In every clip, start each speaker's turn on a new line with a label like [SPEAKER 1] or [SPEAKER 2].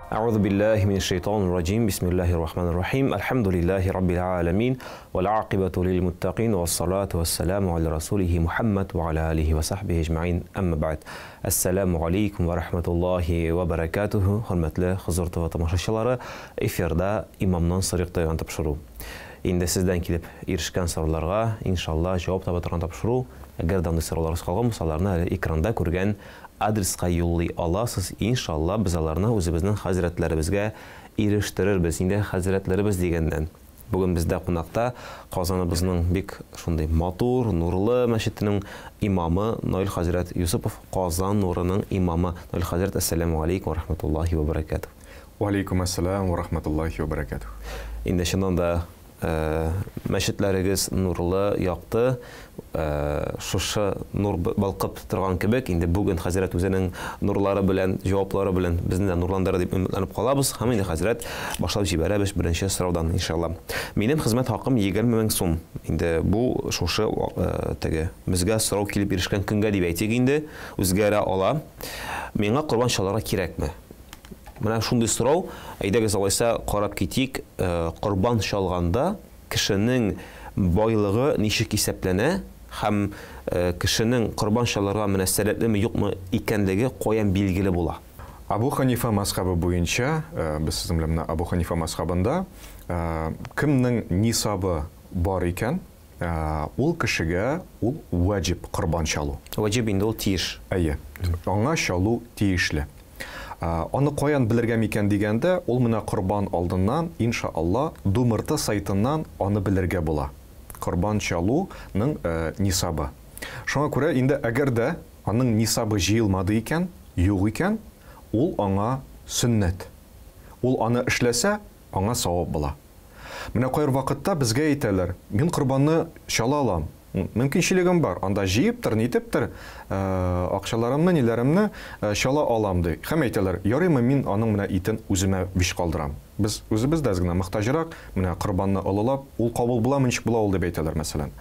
[SPEAKER 1] أعوذ بالله من الشيطان الرجيم بسم الله الرحمن الرحيم الحمد لله رب العالمين والعاقبة للمتقين والصلاة والسلام على رسوله محمد وعلى آله وصحبه أجمعين أما بعد Әссәләмү алейкум вә рахматуллаһи вә бәрәкәтүһү, хөрмәтле Хозур ТВ тамашачылары, эфирда Имамнан сорыйк дигән тапшыру. Инде сездән килеп ирешкән сорауларга, иншалла, җавап таба торган тапшыру. Әгәр дә андый сорауларыгыз калган булса, аларны әле экранда күргән адреска юллый аласыз. Иншалла, без аларны үзебезнең хәзрәтләребезгә ирештерербез. Инде хәзрәтләребез дигәннән, Бүген бездә кунакта Казаныбызның бик шундый матур, нурлы мәчетенең имамы Наил хәзрәт Юсупов, Казан нурының имамы. Наил хәзрәт, әссәламү алейкум ва рахматуллаһи ва баракатуһ.
[SPEAKER 2] Ва алейкум әссәлам ва рахматуллаһи ва баракатуһ.
[SPEAKER 1] Инде чыннан да мәчетләрегез нурлы, якты, Шушы нур балкып торган кебек, инде бүген хәзрәт үзенең нурлары белән, җаваплары белән безне дә нурландырыр дип өметләнеп калабыз. Һәм инде хәзрәт башлап җибәрәбез беренче сораудан, иншалла. Минем хезмәт хакым 20 мең сум. Инде бу шушы теге безгә сорау килеп ирешкән көнгә дип әйтик инде, үзгәрә ала. Миңа корбан чалырга кирәкме? Менә шундый сорау. Әйдәгез алайса карап китик. Корбан чалганда Кешенең байлыгы ничек исәпләнә һәм кешенең корбан чалырга менә сәләтлеме, юкмы икәнлеге каян билгеле була?
[SPEAKER 2] Абу Ханифа мәзхәбе буенча, без сезнең белән менә Абу Ханифа мәзхәбендә кемнең нисабы бар икән, ул кешегә ул ваҗиб корбан чалу.
[SPEAKER 1] Ваҗиб инде ул тиеш.
[SPEAKER 2] Әйе. Аңа чалу тиешле. Аны каян белергә микән дигәндә, ул менә корбан алдыннан, инша Алла, Думрт сайтыннан аны белергә була. Корбан чалу ның нисабы. Шуңа күрә инде әгәр дә аның нисабы җыелмады икән, юк икән, ул аңа сөннәт. Ул аны эшләсә, аңа савап була. Менә кайбер вакытта безгә әйтәләр, мин корбанны чала алам, мөмкинчелегем бар, анда җыептыр, нитептер, акчаларымны, ниләремне чала алам, ди. Һәм әйтәләр, ярыймы мин аның менә итен үземә биш калдырам. Без үзебез дә әз генә мохтаҗрак, менә корбанны олылап, ул кабул буламы, ничек була ул, дип әйтәләр, мәсәлән.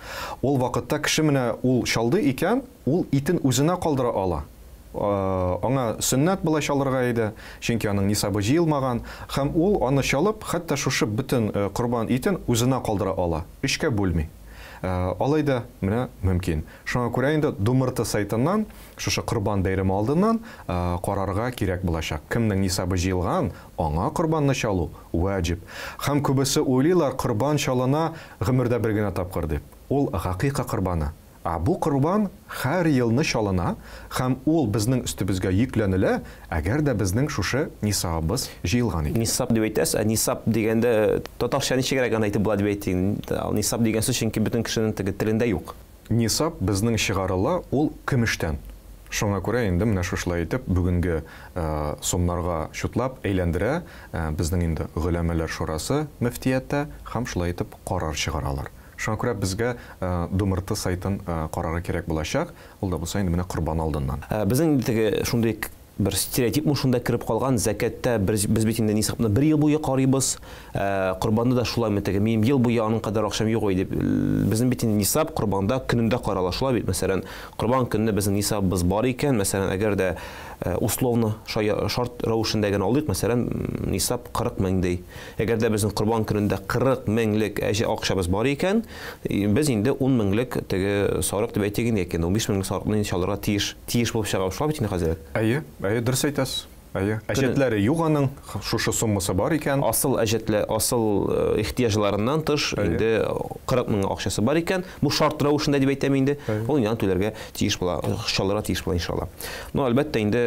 [SPEAKER 2] Ул вакытта кеше менә ул чалды икән, ул итен үзенә калдыра ала. Аңа сөннәт болай чалырга иде, чөнки аның нисабы җыелмаган, һәм ул аны чалып, хәтта шушы бөтен корбан итен үзенә калдыра ала, өчкә бүлми. Алай да менә мөмкин. Шуңа күрә инде Думрт сайтыннан шушы Корбан бәйрәме алдыннан карарга кирәк булачак. Кемнең нисабы җыелган, аңа корбанны чалу ваҗиб. Һәм күбесе уйлыйлар, корбан чалына гомердә бер генә тапкыр дип. Ул гакыйка корбаны. Ә бу корбан һәр елны чалына һәм ул безнең өстебезгә йөкләнелә, әгәр дә безнең шушы нисабыбыз җыелган икән.
[SPEAKER 1] Нисаб дип әйтәсез, ә нисаб дигәндә татарча ничегрәк аны әйтеп була дип әйтик? Нисаб дигән сүз чөнки бөтен кешенең теге телендә юк.
[SPEAKER 2] Нисаб безнең чыгарыла ул көмештән. Шуңа күрә инде менә шушылай итеп бүгенге сумнарга чутлап әйләндерә безнең инде голәмәләр шурасы мөфтияттә һәм шулай итеп карар чыгаралар. Шуңа күрә безгә Думрт сайтын карарга кирәк булачак, ул да булса инде менә Корбан алдыннан.
[SPEAKER 1] Безнең инде теге шундый бер стереотипмы шунда кереп калган, зәкәттә без, без бит инде нисабны бер ел буе карыйбыз, корбанда да шулаймы теге, минем ел буе аның кадәр акчам юк ой дип. Безнең бит инде нисаб корбанда көнендә карала, шулай бит, мәсәлән, корбан көнне безнең нисабыбыз бар икән, мәсәлән, әгәр дә условно шарт рәвешендә генә алыйк, мәсәлән, нисаб 40 мең ди. Әгәр дә безнең корбан көнендә 40 меңлек әҗе акчабыз бар икән, без инде 10 меңлек теге сарык дип әйтик инде, яки 15 меңлек сарыкны инде чалырга тиеш, тиеш булып чыга. Шулай бит инде, хәзрәт?
[SPEAKER 2] Әйе, әйе, дөрес әйтәсез. Әйе. Әҗәтләре юк аның, шушы суммасы бар икән.
[SPEAKER 1] Асыл әҗәтле, асыл ихтыяҗларыннан тыш инде 40 мең акчасы бар икән, бу шарт рәвешендә дип әйтәм инде, ул инде аны түләргә тиеш була, чалырга тиеш була, иншалла. Ну, әлбәттә инде,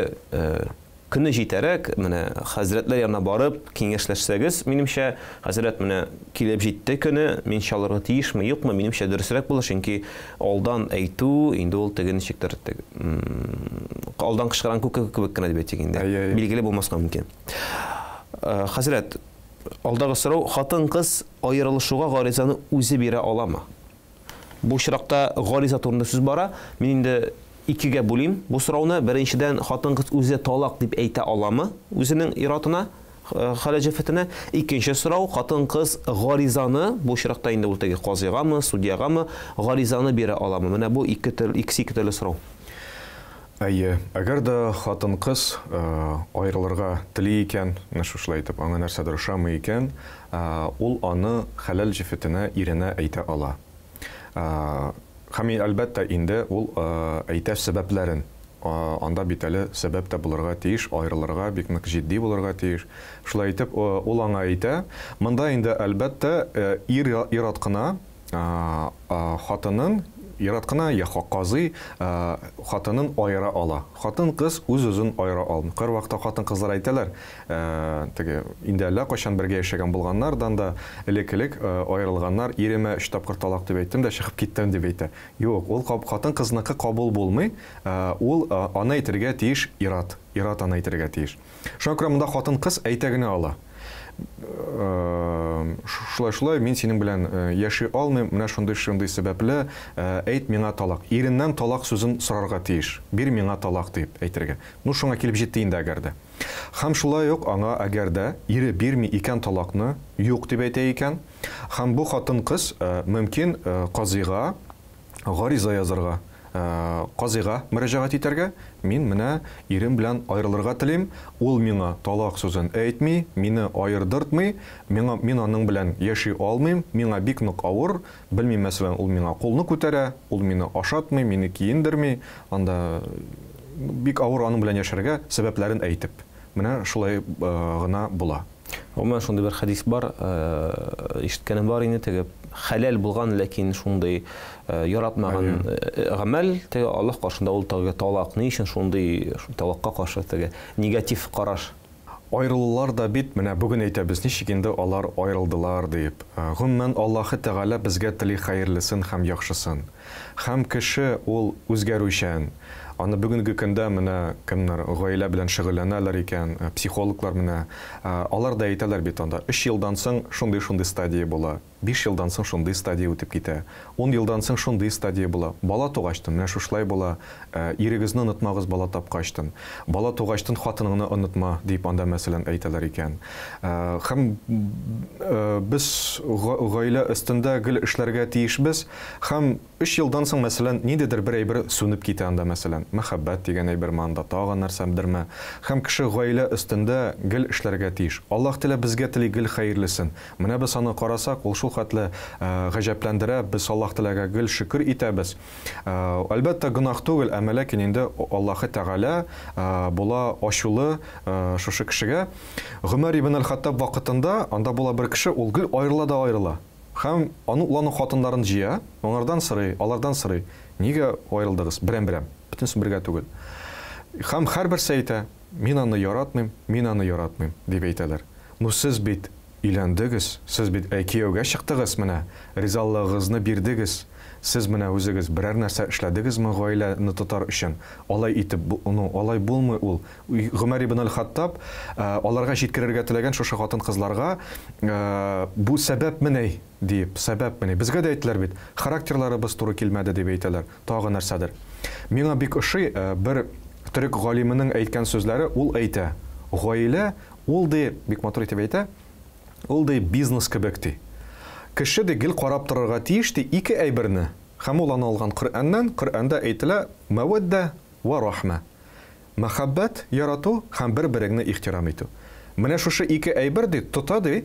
[SPEAKER 1] Көне җитәрәк, менә хәзрәтләр янына барып, киңәшләшсәгез, минемчә, хәзрәт, менә килеп җитте көне, мин чалырга тиешме, юкмы, минемчә, дөресрәк булыр, чөнки алдан әйтү, инде ул теге ничектер, теге, алдан кычкырган күке кебек кенә дип әйтик инде, билгеле булмаска мөмкин. Хәзрәт, алдагы сорау, хатын-кыз аерылышуга гаризаны үзе бирә аламы? Бу очракта гариза турында сүз бара. Мин инде икегә бүлим бу сорауны. Беренчедән, хатын-кыз үзе талак дип әйтә аламы үзенең ир-атына, хәләл-җефетенә? Икенче сорау, хатын-кыз гаризаны, бу очракта инде ул теге казыйгамы, судьягамы, гаризаны бирә аламы? Менә бу ике төр, икесе ике төрле сорау.
[SPEAKER 2] Әйе, әгәр дә хатын-кыз аерылырга тели икән, менә шушылай итеп, аңа нәрсәдер ошамый икән, ул аны хәләл җефетенә, иренә әйтә ала. Һәм, әлбәттә, инде ул әйтә сәбәпләрен. Анда бит әле сәбәп тә булырга тиеш, аерылырга, бик нык җитди булырга тиеш. Шулай итеп, ул аңа әйтә. Монда инде, әлбәттә, ир, ир-ат кына хатынын, ир-ат кына я казый хатынын аера ала. Хатын-кыз үз-үзен аера алмый. Кайвакытта хатын-кызлар әйтәләр, теге инде әллә кайчан бергә яшәгән булганнардан да элек-элек аерылганнар, иремә өч тапкыр талак дип әйттем дә чыгып киттем дип әйтә. Юк, ул хатын-кызныкы кабул булмый, ул аны әйтергә тиеш ир-ат, ир-ат аны әйтергә тиеш. Шуңа күрә монда хатын-кыз әйтә генә ала. Шулай-шулай, мин синең белән яши алмыйм, менә шундый-шундый сәбәпле, әйт миңа талак. Иреннән талак сүзен сорарга тиеш. Бир миңа талак дип әйтергә. Ну, шуңа килеп җитте инде әгәр дә. Һәм шулай ук аңа әгәр дә ире бирми икән талакны, юк дип әйтә икән, һәм бу хатын-кыз мөмкин казыйга гариза язарга, казыйга мөрәҗәгать итәргә, мин менә ирем белән аерылырга телим, ул миңа талак сүзен әйтми, мине аердыртмый, миңа, мин аның белән яши алмыйм, миңа бик нык авыр, белмим, мәсәлән, ул миңа кулны күтәрә, ул мине ашатмый, мине киендерми, анда бик авыр аның белән яшәргә, сәбәпләрен әйтеп. Менә шулай гына була.
[SPEAKER 1] Гомумән, шундый бер хәдис бар, ишеткәнем бар инде, теге хәләл булган, ләкин шундый яратмаган гамәл, теге Аллаһ каршында ул теге талак. Ни өчен шундый талакка каршы теге негатив караш?
[SPEAKER 2] Аерылулар да бит, менә бүген әйтәбез, ничек инде алар аерылдылар диеп. Гомумән, Аллаһы Тәгалә безгә тели хәерлесен һәм яхшысын. Һәм кеше ул үзгәрүчән. Аны бүгенге көндә менә кемнәр гаилә белән шөгыльләнәләр икән, психологлар менә, алар да әйтәләр бит анда, өч елдан соң шундый-шундый стадия була, 5 елдан соң шундый стадия үтеп китә, 10 елдан соң шундый стадия була, бала тугачтын менә шушылай була, ирегезне онытмагыз бала тапкачтын, бала тугачтын хатыныңны онытма, дип анда мәсәлән әйтәләр икән. Һәм без гаилә өстендә гел эшләргә тиешбез, һәм өч елдан соң, мәсәлән, ниндидер бер әйбер сүнеп китә анда, мәсәлән, мәхәббәт дигән әйберме анда, тагын нәрсәдерме. Һәм кеше гаилә өстендә гел эшләргә тиеш. Аллаһ Тәгалә безгә тели гел хәерлесен. Менә без аны карасак, ул шул хәтле гаҗәпләндерә, без Аллаһ Тәгаләгә гел шөкер итәбез. Әлбәттә, гөнаһ түгел, әмма ләкин инде Аллаһы Тәгалә була ачулы шушы кешегә. Гомәр ибн әл-Хаттаб вакытында анда була бер кеше, ул гел аерыла да аерыла. Һәм аны ул аның хатыннарын җыя, аңардан сорый, алардан сорый, нигә аерылдыгыз? Берәм-берәм, бөтенесе бергә түгел. Һәм һәрберсе әйтә, мин аны яратмыйм, мин аны яратмыйм, дип әйтәләр. Ну сез бит өйләндегез, сез бит әй кияүгә чыктыгыз менә, ризалыгыгызны бирдегез. Сез менә үзегез берәр нәрсә эшләдегезме гаиләне тотар өчен? Алай итеп, ну, алай булмый ул. Гомәр ибн әл-Хаттаб аларга җиткерергә теләгән шушы хатын-кызларга бу сәбәп менәй диеп, сәбәп менәй. Безгә дә әйттеләр бит, характерларыбыз туры килмәде дип әйтәләр, тагы нәрсәдер. Миңа бик ошый бер төрек галименең әйткән сүзләре, ул әйтә, гаилә, ул ди, бик матур итеп әйтә, ул ди бизнес кебек ди. Кеше ди гел карап торырга тиеш ди ике әйберне. Һәм ул аны алган Коръәннән, Коръәндә әйтелә мәвәддә вә рахмә. Мәхәббәт, ярату һәм бер-береңне ихтирам итү. Менә шушы ике әйбер ди, тота ди,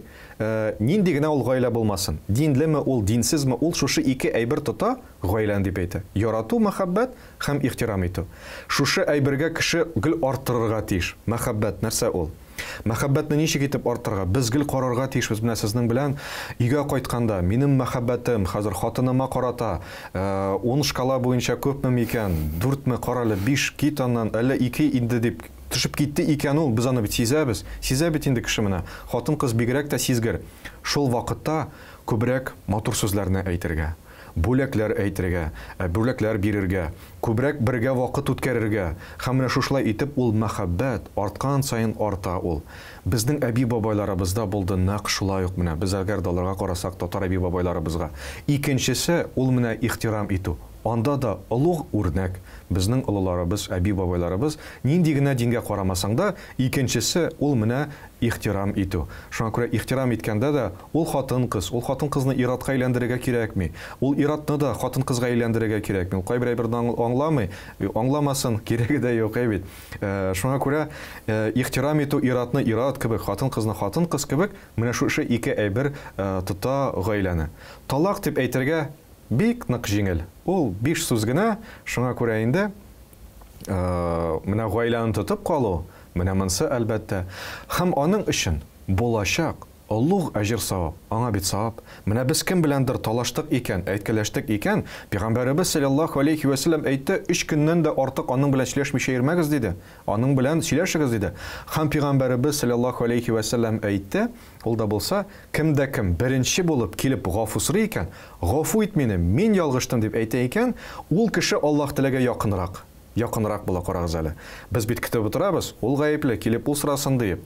[SPEAKER 2] нинди генә ул гаилә булмасын, динлеме ул, динсезме ул, шушы ике әйбер тота гаиләне дип әйтә. Ярату, мәхәббәт һәм ихтирам итү. Шушы әйбергә кеше гел арттырырга тиеш. Мәхәббәт нәрсә ул? Мәхәббәтне ничек итеп арттырырга? Без гел карарга тиешбез менә сезнең белән өйгә кайтканда, минем мәхәббәтем хәзер хатыныма карата 10 шкала буенча күпме микән? 4-ме, карале, 5, кит аннан, әллә 2 инде дип төшеп китте икән ул, без аны бит сизәбез. Сизә бит инде кеше менә. Хатын-кыз бигрәк тә сизгер. Шул вакытта күбрәк матур сүзләрне әйтергә, бүләкләр әйтергә, бүләкләр бирергә, күбрәк бергә вакыт үткәрергә. Һәм менә шушылай итеп ул мәхәббәт арткан саен арта ул. Безнең әби-бабайларыбызда булды нәкъ шулай ук менә. Без әгәр дә аларга карасак, татар әби-бабайларыбызга. Икенчесе, ул менә ихтирам итү. Анда да олуг үрнәк, безнең олыларыбыз, әби-бабайларыбыз, нинди генә дингә карамасаң да, икенчесе, ул менә ихтирам итү. Шуңа күрә ихтирам иткәндә дә, ул хатын-кыз, ул хатын-кызны ир-атка әйләндерергә кирәкми. Ул ир-атны да хатын-кызга әйләндерергә кирәкми. Ул кайбер әйберне аңламый, аңламасын, кирәге дә юк, әй бит. Шуңа күрә ихтирам итү ир-атны ир-ат кебек, хатын-кызны хатын-кыз кебек, менә шушы ике әйбер тота гаиләне. Талак дип әйтергә бик нык җиңел. Ул биш сүз генә, шуңа күрә инде менә гаиләне тотып калу, менә монсы, әлбәттә. Һәм аның өчен булачак олуг әҗер-савап, аңа бит савап. Менә без кем беләндер талаштык икән, әйткәләштек икән, Пәйгамбәребез салләллаһу алейһи вә сәлләм әйтте, өч көннән дә артык аның белән сөйләшмичә йөрмәгез, диде. Аның белән сөйләшегез, диде. Һәм Пәйгамбәребез салләллаһу алейһи вә сәлләм әйтте, Ул да булса, кем дә кем беренче булып килеп гафу сорый икән, гафу ит мине, мин ялгыштым дип әйтә икән, ул кеше Аллаһ Тәгаләгә якынрак, якынрак була, карагыз әле. Без бит көтеп утырабыз, ул гаепле, килеп ул сорасын диеп.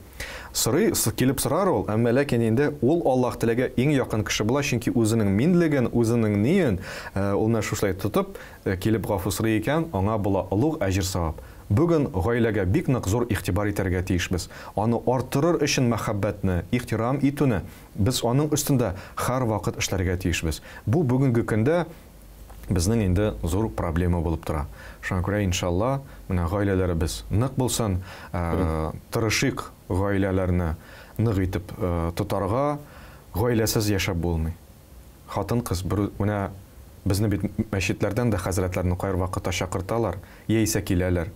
[SPEAKER 2] Сорый, килеп сорар ул, әмма ләкин инде ул Аллаһ Тәгаләгә иң якын кеше була, чөнки үзенең минлеген, үзенең ниен, ул менә шушылай тотып, килеп гафу сорый икән, аңа була олуг әҗер-савап. Бүген гаиләгә бик нык зур игътибар итәргә тиешбез. Аны арттырыр өчен мәхәббәтне, ихтирам итүне без аның өстендә һәрвакыт эшләргә тиешбез. Бу бүгенге көндә безнең инде зур проблема булып тора. Шуңа күрә, иншалла, менә гаиләләребез нык булсын, тырышыйк гаиләләрне нык итеп тотарга, гаиләсез яшәп булмый. Хатын-кыз бер менә безне бит мәчетләрдән дә хәзрәтләрне кайрвакытта чакырталар, яисә киләләр.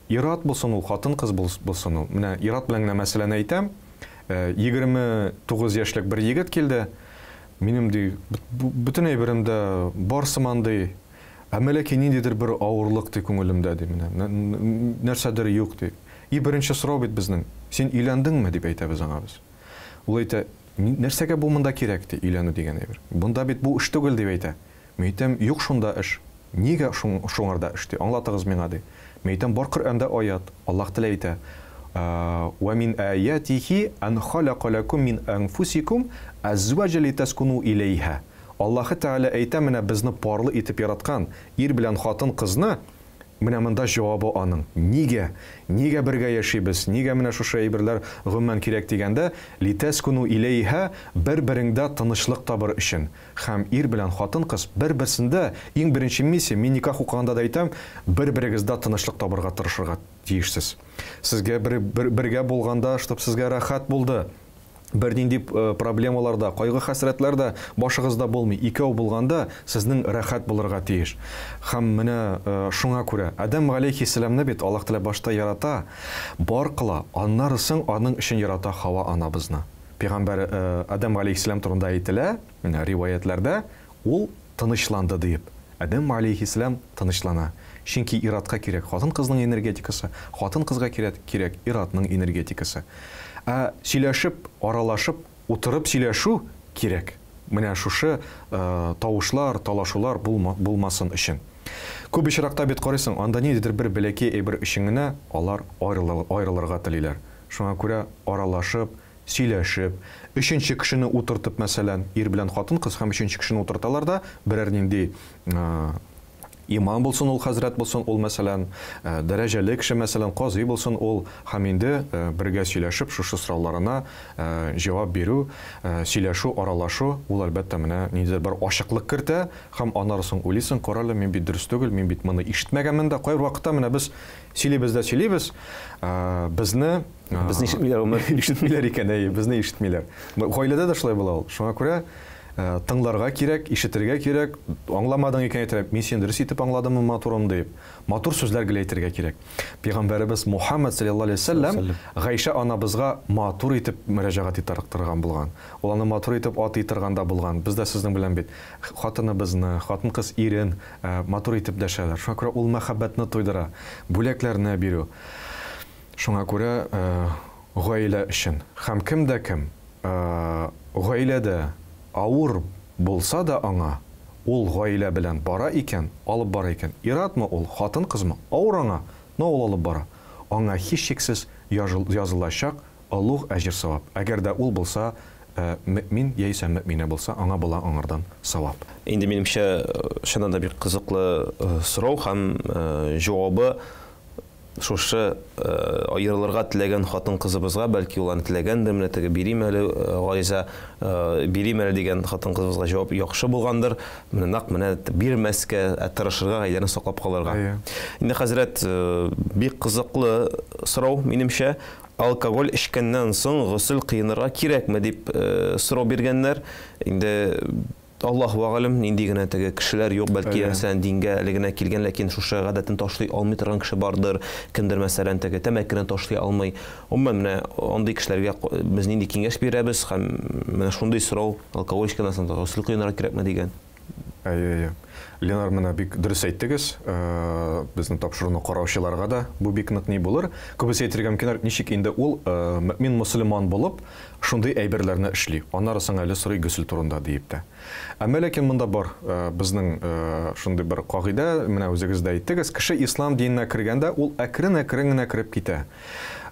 [SPEAKER 2] Ир-ат булсын ул, хатын-кыз булсын ул. Менә ир-ат белән генә мәсьәләне әйтәм. 29 яшьлек бер егет килде. Минем, ди, бөтен әйберем дә бар сыман, ди. Әмма ләкин ниндидер бер авырлык, ди, күңелемдә, ди, менә. Нәрсәдер юк, ди. И беренче сорау бит безнең, син өйләндеңме, дип әйтәбез аңа без. Ул әйтә, Нәрсәгә бу монда кирәк, ди, өйләнү дигән әйбер. Монда бит бу эш түгел, дип әйтә. Мин әйтәм, юк шунда эш. Нигә шуңарда эш, ди, аңлатыгыз миңа, ди. Мин әйтәм, бар Коръәндә аят, Аллаһ Тәгалә әйтә, Вә мин аятихи ан халяка ләкум мин әнфусикум әзваҗа литәскуну иләйһә. Аллаһы Тәгалә әйтә, менә безне парлы итеп яраткан ир белән хатын-кызны, Менә монда җавабы аның. Нигә? Нигә бергә яшибез? Нигә менә шушы әйберләр гомумән кирәк дигәндә, литәскүнү иләйһә, бер-береңдә тынычлык табыр өчен. Һәм ир белән хатын-кыз бер-берсендә, иң беренче миссия, мин никах укыганда да әйтәм, бер-берегездә тынычлык табырга тырышырга тиешсез. Сезгә бер, бер, бергә булганда, чтоб сезгә рәхәт булды. Бернинди проблемалар да, кайгы-хәсрәтләр дә башыгызда булмый. Икәү булганда сезнең рәхәт булырга тиеш. Һәм менә шуңа күрә Адәм галәйһиссәламны бит Аллаһ Тәгалә башта ярата, бар кыла, аннары соң аның өчен ярата Хава анабызны. Пәйгамбәр Адәм галәйһиссәлам турында әйтелә, менә риваятьләрдә, ул тынычланды диеп. Адәм галәйһиссәлам тынычлана. Чөнки ир-атка кирәк хатын-кызның энергетикасы, хатын-кызга кирәк, кирәк ир-атның энергетикасы. Ә сөйләшеп, аралашып, утырып сөйләшү кирәк. Менә шушы тавышлар, талашулар булмасын өчен. Күп очракта бит карыйсың, анда ниндидер бер бәләкәй әйбер өчен генә алар аерылырга телиләр. Шуңа күрә аралашып, сөйләшеп, өченче кешене утыртып, мәсәлән, ир белән хатын-кыз һәм өченче кешене утырталар да, берәр нинди имам булсын ул, хәзрәт булсын ул, мәсәлән, дәрәҗәле кеше, мәсәлән, казый булсын ул, һәм инде бергә сөйләшеп, шушы сорауларына җавап бирү, сөйләшү, аралашу, ул, әлбәттә, менә ниндидер бер ачыклык кертә, һәм аннары соң уйлыйсың, карале, мин бит дөрес түгел, мин бит моны ишетмәгәнмен дә. Кайбер вакытта менә без сөйлибез дә сөйлибез, безне
[SPEAKER 1] Безне ишетмиләр, Гомәр.
[SPEAKER 2] Ишетмиләр икән, әйе, безне ишетмиләр. Гаиләдә дә шулай була ул. Шуңа күрә тыңларга кирәк, ишетергә кирәк. Аңламадың икән, әйтергә, мин сине дөрес итеп аңладыммы, матурым, дип. Матур сүзләр гел әйтергә кирәк. Пәйгамбәребез Мухаммад саллаллаһу алейһи вәсәлләм Гайшә анабызга матур итеп мөрәҗәгать итә торган булган. Ул аны матур итеп атый торган да булган. Без дә сезнең белән бит хатыныбызны, хатын-кыз ирен матур итеп дәшәләр. Шуңа күрә ул мәхәббәтне туйдыра, бүләкләрне бирү. Шуңа күрә гаилә өчен һәм кем дә кем гаиләдә авыр булса да аңа, ул гаилә белән бара икән, алып бара икән, ир-атмы ул, хатын-кызмы, авыр аңа, но ул алып бара, аңа һичшиксез язылачак олуг әҗер-савап, әгәр дә ул булса мөэмин яисә мөэминә булса, аңа була аңардан савап.
[SPEAKER 1] Инде минемчә, чыннан да бик кызыклы сорау һәм җавабы шушы аерылырга теләгән хатын-кызыбызга, бәлки ул аны теләгәндер, менә теге бирим әле гариза, бирим әле дигән хатын-кызыбызга җавап яхшы булгандыр. Менә нәкъ менә бирмәскә, ә тырышырга, гаиләне саклап калырга. Инде хәзрәт, бик кызыклы сорау, минемчә. Алкоголь эчкәннән соң госел кыенырга кирәкме дип сорау биргәннәр. Инде Аллаһу әгалем, нинди генә теге кешеләр юк, бәлки, мәсәлән, дингә әле генә килгән, ләкин шушы гадәтен ташлый алмый торган кеше бардыр, кемдер, мәсәлән, теге тәмәкене ташлый алмый. Гомумән, менә андый кешеләргә без нинди киңәш бирәбез һәм менә шундый сорау, алкоголь эчкәннән соң госел коенырга кирәкме дигән.
[SPEAKER 2] Әйе, әйе. Ленар, менә бик дөрес әйттегез. Безнең тапшыруны караучыларга да бу бик нык ни булыр. Күбесе әйтергә мөмкиннәр, ничек инде ул мөэмин мөселман булып, шундый әйберләрне эшли. Аннары соң әле сорый гөсел турында диеп тә. Әмма ләкин монда бар безнең шундый бер кагыйдә, менә үзегез дә әйттегез, кеше ислам диненә кергәндә ул әкрен-әкрен генә кереп китә.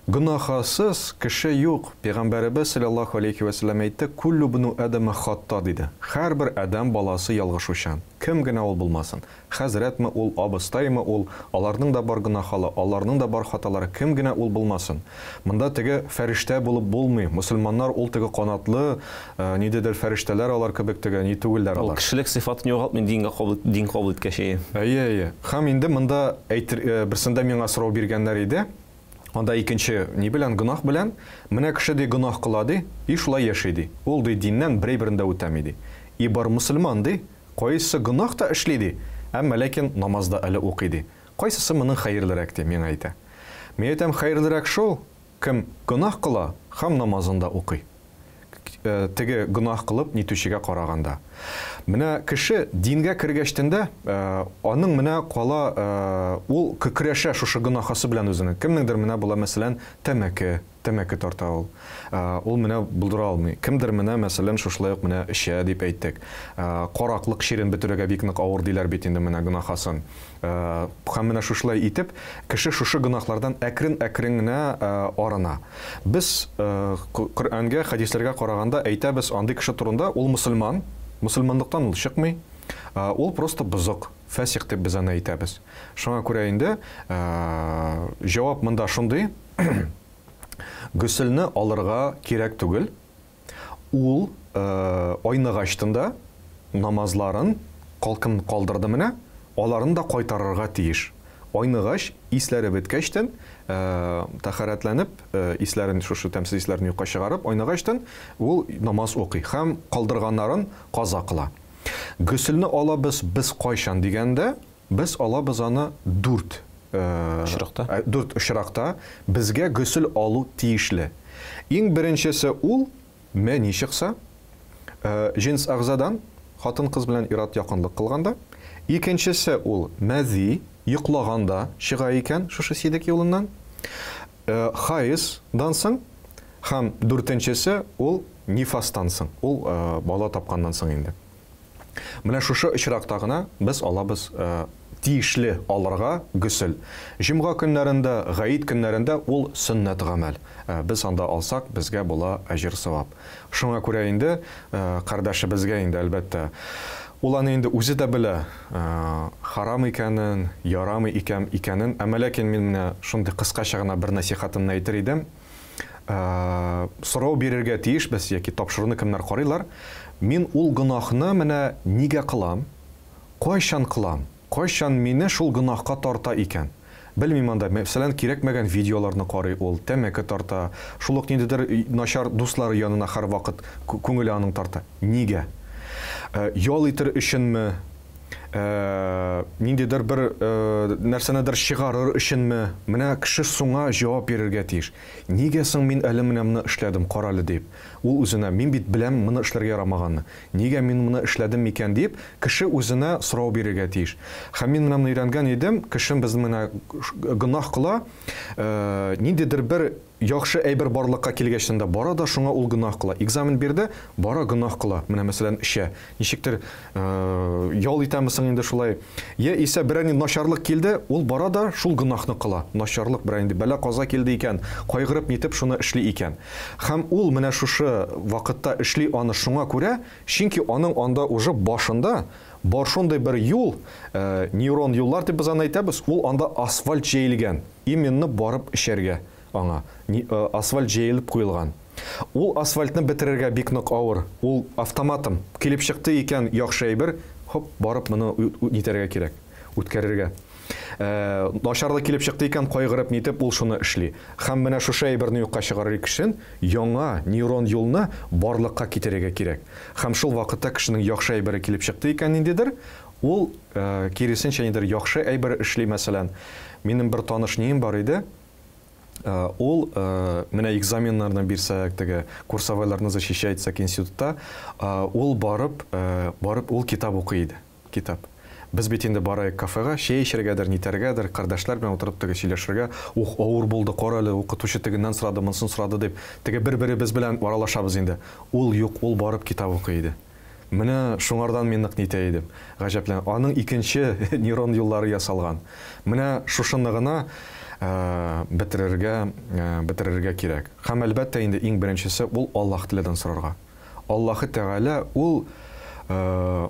[SPEAKER 2] Гөнаһасыз кеше юк. Пәйгамбәребез салләллаһу алейһи вә сәлләм әйтте, Куллю бну Адама хатта, диде. Һәрбер адәм баласы ялгышучан. Кем генә ул булмасын. Хәзрәтме ул, абыстаймы ул, аларның да бар гөнаһалы, аларның да бар хаталары, кем генә ул булмасын. Монда теге фәрештә булып булмый. Мөселманнар ул теге канатлы, ниндидер фәрештәләр алар кебек теге ни түгелләр
[SPEAKER 1] Ул
[SPEAKER 2] алар.
[SPEAKER 1] кешелек сыйфатын югалтмый дингә кабул, дин кабул иткәч, әйе.
[SPEAKER 2] Әйе, әйе. Һәм инде монда әйтер, берсендә миңа сорау биргәннәр иде. Анда икенче ни белән, гөнаһ белән. Менә кеше, ди, гөнаһ кыла, ди, и шулай яши, ди. Ул, ди, диннән берәйберен дә үтәми, ди. И бар мөселман, ди, кайсы гөнаһ та эшли, ди, әмма ләкин намаз да әле укый, ди. Кайсысы моның хәерлерәк, ди, миңа әйтә. Мин әйтәм, хәерлерәк шул, кем гөнаһ кыла һәм намазын да укый. Теге гөнаһ кылып нитүчегә караганда. Менә кеше дингә кергәчтен дә, аның менә кала, ул көрәшә шушы гөнаһасы белән үзенең. Кемнеңдер менә була, мәсәлән, тәмәке, тәмәке тарта ул. Ул менә булдыра алмый. Кемдер менә, мәсәлән, шушылай ук менә эчә дип әйттек. Караклык чирен бетерергә бик нык авыр диләр бит инде менә гөнаһасын. Һәм менә шушылай итеп, кеше шушы гөнаһлардан әкрен-әкрен генә арына. Без Коръәнгә, хәдисләргә караганда әйтәбез андый кеше турында, ул мөселман, мөселманлыктан ул чыкмый, ул просто бозык, фәсик дип без аны әйтәбез. Шуңа күрә инде җавап монда шундый, гөселне алырга кирәк түгел. Ул айныгачтын да намазларын калкын калдырды менә, аларын да кайтарырга тиеш. Айныгач, исләре беткәчтен, тәһарәтләнеп, исләрен, шушы тәмсез исләрен юкка чыгарып, айныгачтын ул намаз укый һәм калдырганнарын каза кыла. Гөселне алабыз без кайчан дигәндә, без алабыз аны дүрт
[SPEAKER 1] очракта.
[SPEAKER 2] Дүрт очракта безгә гөсел алу тиешле. Иң беренчесе ул мәни чыкса, җенс әгъзадан, хатын-кыз белән ир-ат якынлык кылганда. Икенчесе ул мәзи, йоклаганда чыга икән шушы сидек юлыннан. Хаиздан соң һәм дүртенчесе ул нифастан соң, ул бала тапканнан соң инде. Менә шушы очракта гына без алабыз тиешле алырга гөсел. Җомга көннәрендә, гаит көннәрендә ул сөннәт гамәл. Без анда алсак, безгә була әҗер-савап. Шуңа күрә инде кардәшебезгә инде, әлбәттә, ул аны инде үзе дә белә, харам икәнен, ярамый икән икәнен. Әмма ләкин мин менә шундый кыскача гына бер нәсихатымны әйтер идем. Сорау бирергә тиешбез яки тапшыруны кемнәр карыйлар, мин ул гөнаһны менә нигә кылам, кайчан кылам, кайчан мине шул гөнаһка тарта икән? Белмим анда, мәсәлән, кирәкмәгән видеоларны карый ул, тәмәке тарта, шул ук ниндидер начар дуслары янына һәрвакыт күңеле аның тарта. Нигә? Ял итер өченме? Ниндидер бер нәрсәнедер чыгарыр өченме? Менә кеше шуңа җавап бирергә тиеш. Нигә соң мин әле менә моны эшләдем, карале дип. Ул үзенә, мин бит беләм моны эшләргә ярамаганны. Нигә мин моны эшләдем микән дип, кеше үзенә сорау бирергә тиеш. Һәм мин менә моны өйрәнгән идем, кеше безнең менә гөнаһ кыла, ниндидер бер Яхшы әйбер барлыкка килгәчтен дә бара да шуңа ул гөнаһ кыла. Экзамен бирде, бара гөнаһ кыла. Менә мәсәлән, эчә. Ничектер ял итәме соң инде шулай? Я исә берәр нинди начарлык килде, ул бара да шул гөнаһны кыла. Начарлык берәр нинди бәла-каза килде икән, кайгырып нитеп шуны эшли икән. Һәм ул менә шушы вакытта эшли аны шуңа күрә, чөнки аның анда уже башында бар шундый бер юл, нейрон юллар дип без аны әйтәбез, ул анда асфальт җәелгән. Именно барып эчәргә аңа асфальт җәелеп куелган. Ул асфальтны бетерергә бик нык авыр. Ул автоматом. Килеп чыкты икән яхшы әйбер, хоп, барып моны нитәргә кирәк, үткәрергә. Начарлык килеп чыкты икән, кайгырып нитеп ул шуны эшли. Һәм менә шушы әйберне юкка чыгарыр өчен яңа нейрон юлны барлыкка китерергә кирәк. Һәм шул вакытта кешенең яхшы әйбере килеп чыкты икән ниндидер, ул киресенчә нидер яхшы әйбер эшли, мәсәлән. Минем бер таныш нием бар иде, ул менә экзаменнарны бирсәк, теге курсовойларны защищать итсәк институтта, ул барып, барып ул китап укый иде, китап. Без бит инде барайык кафега, чәй эчәргәдер, нитәргәдер, кардәшләр белән утырып теге сөйләшергә, ух, авыр булды, кара әле, укытучы тегеннән сорады, монысын сорады дип, теге бер-беребез белән аралашабыз инде. Ул юк, ул барып китап укый иде. Менә шуңардан мин нык нитә идем, гаҗәпләнә. Аның икенче нейрон юллары ясалган. Менә шушыны гына бетерергә, бетерергә кирәк. Һәм әлбәттә инде иң беренчесе ул Аллаһ Тәгаләдән сорарга. Аллаһы Тәгалә ул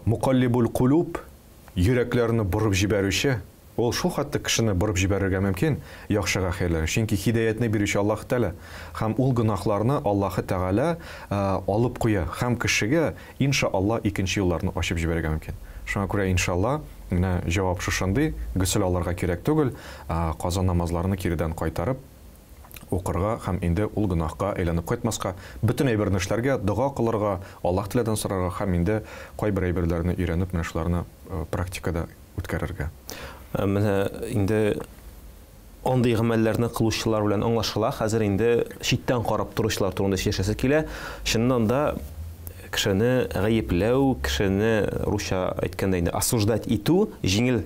[SPEAKER 2] мукаллибул кулуб, йөрәкләрне борып җибәрүче. Ул шул хәтле кешене борып җибәрергә мөмкин, яхшыга хәерләргә. Чөнки һидәятне бирүче Аллаһы Тәгалә. Һәм ул гөнаһларны Аллаһы Тәгалә алып куя. Һәм кешегә, инша Алла, икенче юлларны ачып җибәрергә мөмкин. Шуңа күрә, инша Алла, менә җавап шушындый, гөсел алырга кирәк түгел, каза намазларны киредән кайтарып укырга һәм инде ул гөнаһка әйләнеп кайтмаска, бөтен әйберне эшләргә, дога кылырга, Аллаһ Тәгаләдән сорарга һәм инде кайбер әйберләрне өйрәнеп, менә шуларны практикада үткәрергә.
[SPEAKER 1] Менә инде андый гамәлләрне кылучылар белән аңлашыла. Хәзер инде читтән карап торучылар турында сөйләшәсе килә. Чыннан да кешене гаепләү, кешене русча әйткәндә инде осуждать итү җиңел.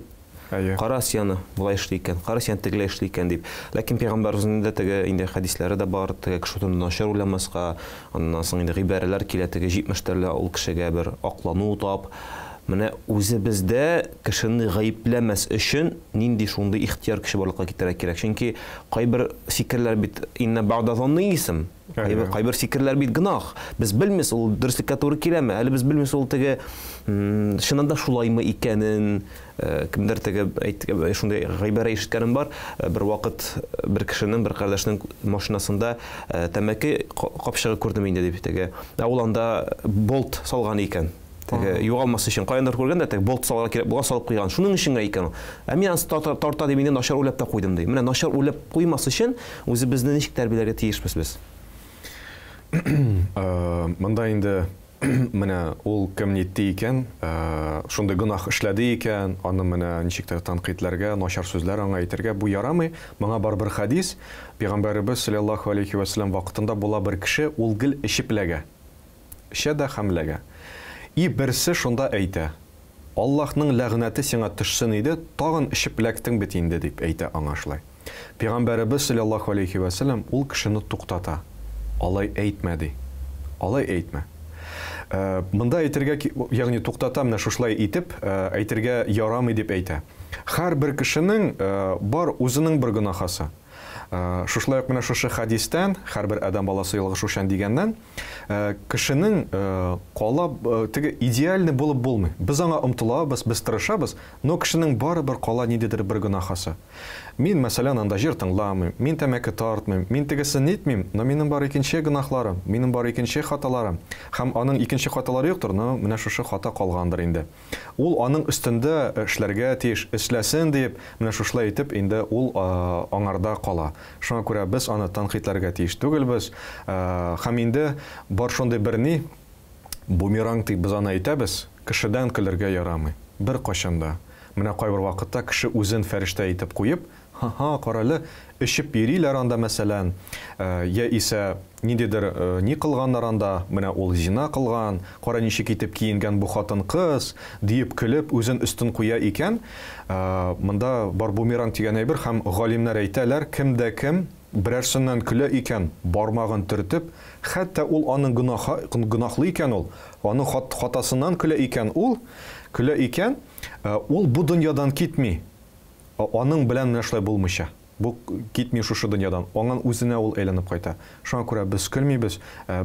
[SPEAKER 1] Кара сианы болай эшли икән, кара сианы тегеләй эшли икән дип. Ләкин пәйгамбәребезнең дә теге инде хәдисләре дә бар, теге кеше турында начар уйламаска, аннан соң инде гыйбарәләр килә, теге 70 төрле ул кешегә бер аклану тап. Менә үзебездә кешене гаепләмәс өчен нинди шундый ихтыяр көче барлыкка китерергә кирәк. Чөнки кайбер фикерләр бит инна бa'да занны исем. Кайбер фикерләр бит гөнаһ. Без белмибез, ул дөреслеккә туры киләме? Әле без белмибез, ул теге чыннан да шулаймы икәнен. Кемдер теге шундый гыйбарә ишеткәнем бар. Бер вакыт бер кешенең, бер кардәшнең машинасында тәмәке капчыгы күрдем инде дип теге. Ә ул анда болт салган икән. Теге югалмас өчен каяндыр күргән дә теге болт салырга кирәк булган салып куйган. Шуның өчен генә икән ул. Ә мин аны тарта дип инде начар уйлап та куйдым ди. Менә начар уйлап куймас өчен үзебезне ничек тәрбияләргә тиешбез без?
[SPEAKER 2] Монда инде менә ул кем нитте икән, шундый гөнаһ эшләде икән, аны менә ничектер тәнкыйтьләргә, начар сүзләр аңа әйтергә бу ярамый. Моңа бар бер хәдис. Пәйгамбәребез саллаллаһу алейхи ва сәлләм вакытында була бер кеше, ул гел эчеп ләгә. Эчә дә һәм ләгә. И берсе шунда әйтә: Аллаһның ләгънәте сиңа төшсен иде, тагын эчеп ләктең бит инде, дип әйтә аңа шулай. Пәйгамбәребез саллаллаһу алейхи ва сәлләм ул кешене туктата. Алай әйтмә, ди. Алай әйтмә. Монда әйтергә, ягъни туктата менә шушылай итеп, әйтергә ярамый дип әйтә. Һәрбер кешенең бар үзенең бер гөнаһасы. Шушылай ук менә шушы хәдистән, һәрбер адәм баласы ялгышучан дигәннән, кешенең кала теге идеальный булып булмый. Без аңа омтылабыз, без тырышабыз, но кешенең барыбер кала ниндидер бер гөнаһасы. Мин, мәсәлән, анда җыр тыңламыйм, мин тәмәке тартмыйм, мин тегесен нитмим, но минем бар икенче гөнаһларым, минем бар икенче хаталарым. Һәм аның икенче хаталары юктыр, но менә шушы хата калгандыр инде. Ул аның өстендә эшләргә тиеш, эшләсен дип, менә шушылай итеп инде ул аңарда кала. Шуңа күрә без аны тәнкыйтьләргә тиеш түгелбез. Һәм инде бар шундый бер ни, бумеранг дип без аны әйтәбез, кешедән көлергә ярамый. Беркайчан да. Менә кайбер вакытта кеше үзен фәрештә итеп куеп, Ха-ха, карале, эчеп йөриләр анда, мәсәлән, яисә ниндидер ни кылганнар анда, менә ул зина кылган, кара ничек итеп киенгән бу хатын-кыз, диеп көлеп, үзен өстен куя икән, монда бар бумеранг дигән әйбер һәм галимнәр әйтәләр, кем дә кем берәрсеннән көлә икән, бармагын төртеп, хәтта ул аның гөнаһа, гөнаһлы икән ул, аның хатасыннан көлә икән ул, көлә икән, ул бу дөньядан китми, аның белән менә шулай булмыйча. Бу китми шушы дөньядан, аңан үзенә ул әйләнеп кайта. Шуңа күрә без көлмибез,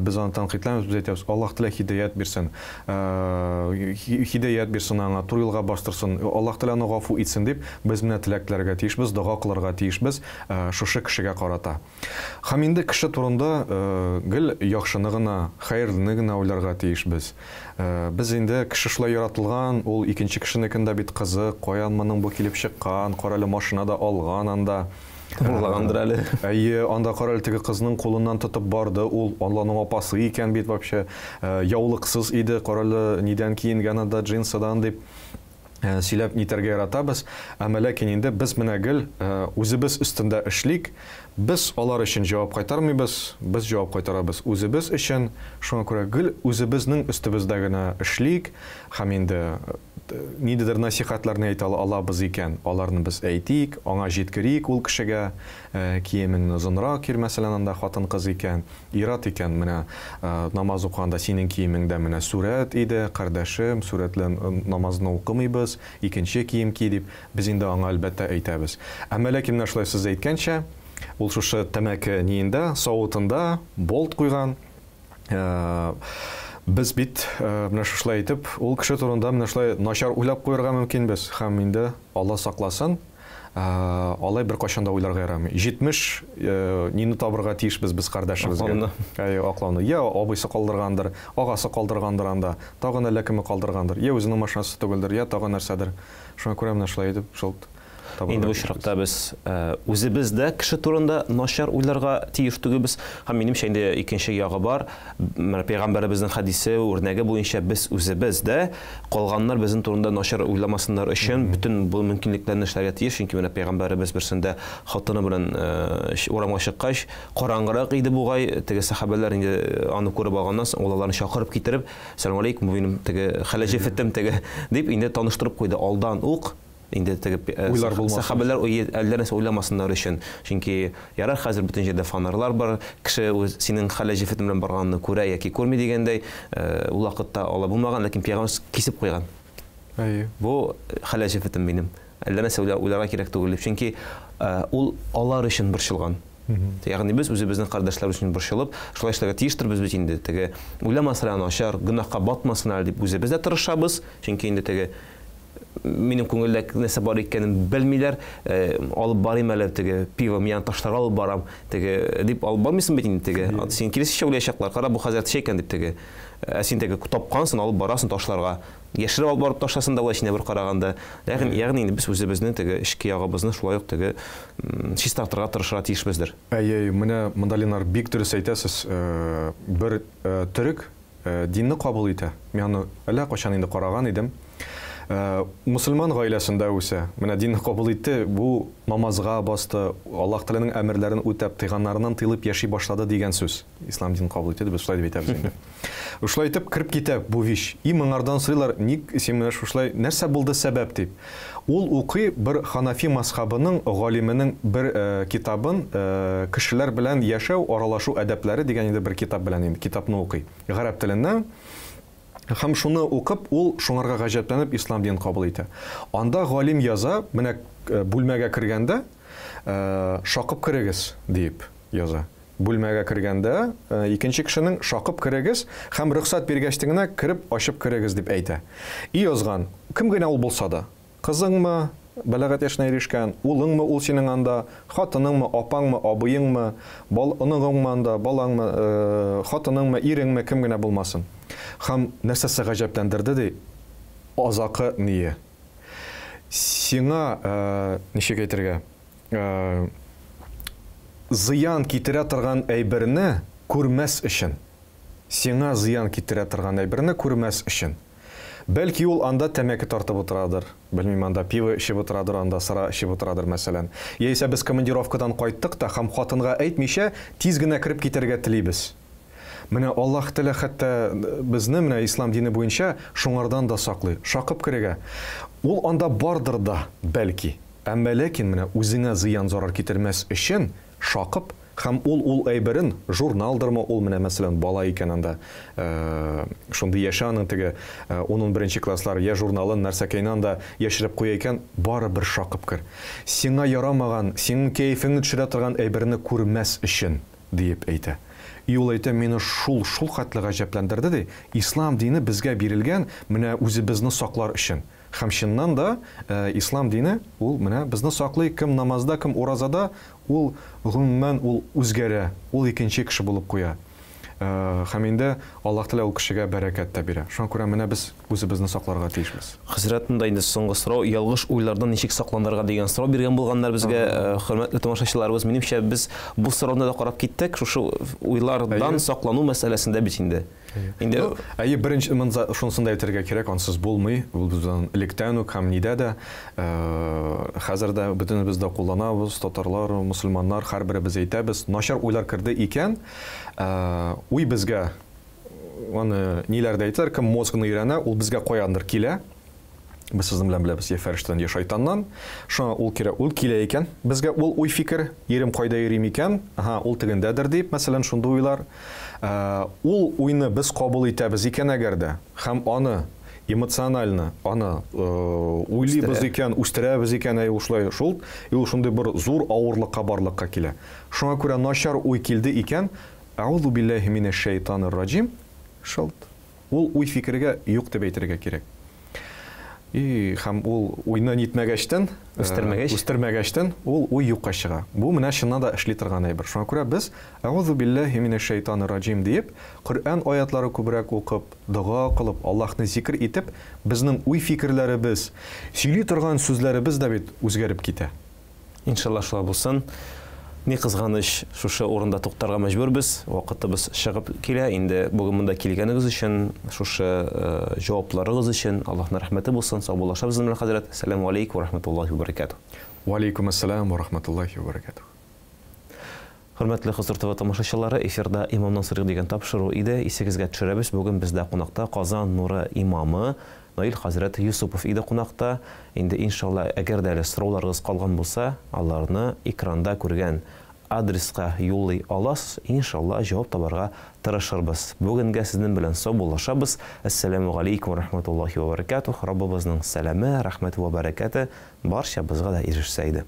[SPEAKER 2] без аны тәнкыйтьләмибез, без әйтәбез, Аллаһ Тәгалә һидаять бирсен, һидаять бирсен аңа, туры юлга бастырсын, Аллаһ Тәгалә аны гафу итсен дип, без менә теләк теләргә тиешбез, дога кылырга тиешбез шушы кешегә карата. Һәм инде кеше турында гел яхшыны гына, хәерлене генә уйларга тиешбез. Без инде кеше шулай яратылган, ул икенче кешенекен дә бит кызык, каян моның бу килеп чыккан, карале машина да алган анда.
[SPEAKER 1] Урлагандыр әле.
[SPEAKER 2] Әйе, анда карале теге кызның кулыннан тотып барды ул, алланың апасы икән бит вообще, яулыксыз иде, карале нидән киенгән анда, джинсыдан дип. Сөйләп нитәргә яратабыз, әмма ләкин инде без менә гел үзебез өстендә эшлик, без алар өчен җавап кайтармыйбыз, без җавап кайтарабыз үзебез өчен, шуңа күрә гел үзебезнең өстебездә генә эшлик һәм инде ниндидер насихәтләрне әйтә алабыз икән, аларны без әйтик, аңа җиткерик ул кешегә, киемеңне озынрак кир, мәсәлән, анда хатын-кыз икән, Ир-ат икән, менә намаз укыганда синең киемеңдә менә сурәт иде, кардәшем, сурәтле намазны укымыйбыз, икенче кием ки, дип, без инде аңа, әлбәттә, әйтәбез. Әмма ләкин менә шулай сез әйткәнчә, ул шушы тәмәке ниендә, савытында болт куйган. Без бит менә шушылай итеп, ул кеше турында менә шулай начар уйлап куярга мөмкинбез һәм инде Алла сакласын, Алай беркайчан да уйларга ярамый. 70 нине табырга тиешбез без кардәшебезгә.
[SPEAKER 1] Аклауны.
[SPEAKER 2] Әйе, аклауны. Я абыйсы калдыргандыр, агасы калдыргандыр анда, тагын әллә кеме калдыргандыр. Я үзенең машинасы түгелдер, я тагын нәрсәдер. Шуңа күрә менә шулай итеп шул табырга
[SPEAKER 1] Инде бу очракта без үзебез дә кеше турында начар уйларга тиеш түгелбез. Һәм минемчә инде икенче ягы бар. Менә пәйгамбәребезнең хәдисе үрнәге буенча без үзебез дә калганнар безнең турында начар уйламасыннар өчен бөтен бу мөмкинлекләрне эшләргә тиеш. Чөнки менә пәйгамбәребез берсендә хатыны белән урамга чыккач, караңгырак иде бугай, теге сәхабәләр инде аны күреп алганнан соң, ул аларны чакырып китереп, Сәлам алейкум, бу минем теге хәләл җефетем теге дип инде таныштырып куйды алдан ук. Инде теге
[SPEAKER 2] Уйлар булмасын.
[SPEAKER 1] Сәхабәләр уй әллә нәрсә уйламасыннар өчен. Чөнки ярар хәзер бөтен җирдә фонарьлар бар, кеше үз синең хәләл җефетең белән барганны күрә яки күрми дигәндәй, ул вакытта алай булмаган, ләкин пәйгамбер кисеп куйган.
[SPEAKER 2] Әйе.
[SPEAKER 1] Бу хәләл җефетем минем. Әллә нәрсә уйларга кирәк түгел дип. Чөнки ул алар өчен борчылган. Ягъни без үзебезнең кардәшләр өчен борчылып, шулай эшләргә тиештербез бит инде. Теге уйламасын әле начар, гөнаһка батмасын әле дип үзебез дә тырышабыз. Чөнки инде теге минем күңелдә нәрсә бар икәнен белмиләр. Алып барыйм әле теге пиво, мин аны ташларга алып барам, теге дип алып бармыйсың бит инде теге. Син киресенчә уйлаячаклар, кара бу хәзрәт эчә икән дип теге. Ә син теге тапкансың, алып барасың ташларга. Яшереп алып барып ташласын да була эченә бер караганда. Ләкин ягъни инде без үзебезнең теге эчке ягыбызны шулай ук теге чистартырга тырышырга тиешбездер.
[SPEAKER 2] Әйе, менә монда Ленар бик дөрес әйтәсез. Бер төрек Динне кабул итә. Мин аны әллә кайчан инде караган идем. Мөселман гаиләсендә үсә. Менә динне кабул итте, бу намазга басты, Аллаһ Тәгаләнең әмерләрен үтәп, тыйганнарыннан тыелып яши башлады дигән сүз. Ислам динен кабул итте дип без шулай дип әйтәбез инде. Шулай итеп кереп китә бу вич. И моңардан сорыйлар, ник син менә шушылай, нәрсә булды сәбәп дип. Ул укый бер Ханафи мазхабының галименең бер китабын, Кешеләр белән яшәү, аралашу әдәпләре дигән инде бер китап белән инде, китапны укый. Гарәп теленнән. Һәм шуны укып, ул шуңарга гаҗәпләнеп ислам динен кабул итә. Анда галим яза, менә бүлмәгә кергәндә, шакып керегез, диеп яза. Бүлмәгә кергәндә, икенче кешенең шакып керегез һәм рөхсәт биргәчтен генә кереп ачып керегез дип әйтә. И язган, кем генә ул булса да, кызыңмы, бәләгать яшенә ирешкән, улыңмы ул синең анда, хатыныңмы, апаңмы, абыеңмы, бал, оныгыңмы анда, балаңмы, хатыныңмы, иреңме, кем генә булмасын. Һәм нәрсәсе гаҗәпләндерде ди, азакы ние. Сиңа, ничек әйтергә, зыян китерә торган әйберне күрмәс өчен, сиңа зыян китерә торган әйберне күрмәс өчен. Бәлки ул анда тәмәке тартып утырадыр, белмим, анда пиво эчеп утырадыр, анда сыра эчеп утырадыр, мәсәлән. Яисә без командировкадан кайттык та һәм хатынга әйтмичә, тиз генә кереп китәргә телибез. Менә Аллаһ Тәгалә хәтта безне менә ислам дине буенча шуңардан да саклый. Шакып керергә. Ул анда бардыр да, бәлки. Әмма ләкин менә үзеңә зыян-зарар китермәс өчен шакып һәм ул ул әйберен, журналдырмы ул, менә мәсәлән, бала икән анда, шундый яше аның теге, ун-унберенче класслар, я журналын, нәрсәкәйне анда яшереп куя икән, барыбер шакып кер. Сиңа ярамаган, синең кәефеңне төшерә торган әйберне күрмәс өчен. Диеп әйтә. И ул әйтә, мине шул, шул хәтле гаҗәпләндерде, ди, ислам дине безгә бирелгән менә үзебезне саклар өчен. Һәм чыннан да, ислам дине, ул менә безне саклый, кем намазда, кем уразада, ул, гомумән, ул үзгәрә, ул икенче кеше булып куя. Һәм инде Аллаһ Тәгалә ул кешегә бәрәкәт тә бирә. Шуңа күрә менә без үзебезне сакларга тиешбез.
[SPEAKER 1] Хәзрәт, монда инде соңгы сорау, ялгыш уйлардан ничек сакланырга дигән сорау биргән булганнар безгә, хөрмәтле тамашачыларыбыз. Минемчә, без бу сорауны да карап киттек, шушы уйлардан саклану мәсьәләсендә бит инде. Инде
[SPEAKER 2] Ну, әйе, беренче монда шунысын да әйтергә кирәк, ансыз булмый. Ул бездән электән үк һәм нидә дә, хәзер дә бөтенебез дә кулланабыз, татарлар, мөселманнар, һәрберебез әйтәбез, начар уйлар керде икән, Уй безгә, аны ниләр дә әйтәләр, кем мозгны өйрәнә, ул безгә каяндыр килә. Без сезнең белән беләбез, я фәрештәдән, я шайтаннан. Шуңа ул кирәк, ул килә икән. Безгә ул уй-фикер, ирем кайда йөри микән? Аһа, ул тегендәдер дип, мәсәлән, шундый уйлар. Ул уйны без кабул итәбез икән әгәр дә, һәм аны эмоционально аны уйлыйбыз икән, үстерәбез икән, әй ул шулай, шул, и ул шундый бер зур авырлыкка барлыкка килә. Шуңа күрә начар уй килде икән, Әгъузу билләһи минәш шәйтанир раҗим, шылт. Ул уй-фикергә юк дип әйтергә кирәк. И һәм ул уйны нитмәгәчтен,
[SPEAKER 1] үстермәгәч,
[SPEAKER 2] үстермәгәчтен, ул уй юкка чыга. Бу менә чыннан да эшли торган әйбер. Шуңа күрә без Әгъузу билләһи минәш шәйтанир раҗим диеп, Коръән аятлары күбрәк укып, дога кылып, Аллаһны зикер итеп, безнең уй-фикерләребез, сөйли торган сүзләребез дә бит үзгәреп китә.
[SPEAKER 1] Иншалла шулай булсын. Ни кызганыч, шушы урында туктарга мәҗбүрбез. Вакытыбыз чыгып килә. Инде бүген монда килгәнегез өчен, шушы җавапларыгыз өчен Аллаһның рәхмәте булсын. Саубуллашабыз сезнең белән, хәзрәт. Әссәламү алейкум ва рахматуллаһи ва баракатуһ.
[SPEAKER 2] Ва алейкум әссәлам ва рахматуллаһи ва баракатуһ.
[SPEAKER 1] Хөрмәтле Хозур ТВ тамашачылары, эфирда Имамнан сорыйк дигән тапшыру иде. Исегезгә төшерәбез, бүген бездә кунакта Казан нуры имамы Наил хәзрәт Юсупов иде кунакта. Инде, иншалла, әгәр дә әле сорауларыгыз калган булса, аларны экранда күргән адреска юллый аласыз, иншалла, җавап табарга тырышырбыз. Бүгенгә сезнең белән саубуллашабыз. Әссәламү галәйкүм вә рахматуллаһи вә бәрәкәтүһ. Раббыбызның сәламе, рәхмәте вә бәрәкәте барчабызга да ирешсә иде.